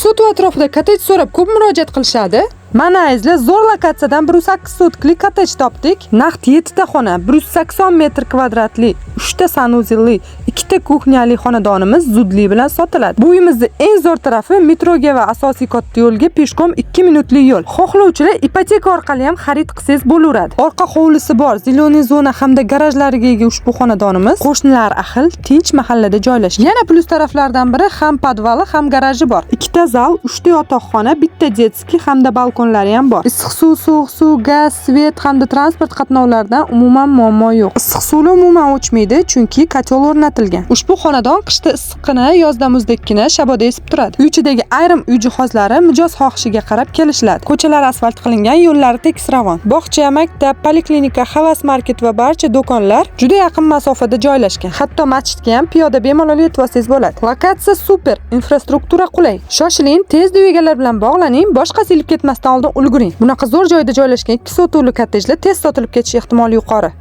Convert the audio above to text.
Sotuv atrofida kottej so'rab ko'p murojaat qilishadi. Mana, azizlar, zo'r lokatsiyadan 108 sotkli kottej topdik. Naqd 7 ta xona, 180 metr kvadratli, 3 ta санузел li, 2 ta kuxnyali xonadonimiz zudlik bilan sotiladi. Bu uyimizni eng zo'r tarafi metroga va asosiy katta yo'lga пешком 2 minutlik yo'l. Xohlovchilar ipoteka orqali ham xarid qilsangiz bo'laveradi. Orqa hovlisi bor, зелёный zona hamda garajlariga ega ushbu xonadonimiz qo'shnilar ahil, tinch mahallada joylashgan. Yana plyus taraflardan biri, ham podvali, ham garaji bor. Ikkita zal, 3 ta yotoqxona, bitta детский hamda balkonlari ham bor. Issiq suv, sovuq suv, gaz, свет hamda transport qatnovlaridan umuman muammo yo'q. Issiq suvlar umuman o'chmaydi, chunki котёл o'rnatilgan. Ushbu xonadon qishda issiqqina, yozda muzdekkina shaboda esib turadi. Uy ichidagi ayrim uy jihozlari mijoz xohishiga qarab kelishiladi. Ko'chalar asfalt qilingan, yo'llari tekis, ravon. Bog'cha, maktab, poliklinika, Havas market va barcha do'konlar juda yaqin masofada joylashgan. Hatto masjidga ham piyoda bemalol yetib olsangiz bo'ladi. Lokatsiya super, infrastruktura qulay. Shoshiling, tezda uy egalari bilan bog'laning, boshqasi ilib ketmasdan oldin ulguring. Bunaqa zo'r joyda joylashgan 2 sotuvli kottejlar tez sotilib ketish ehtimoli yuqori.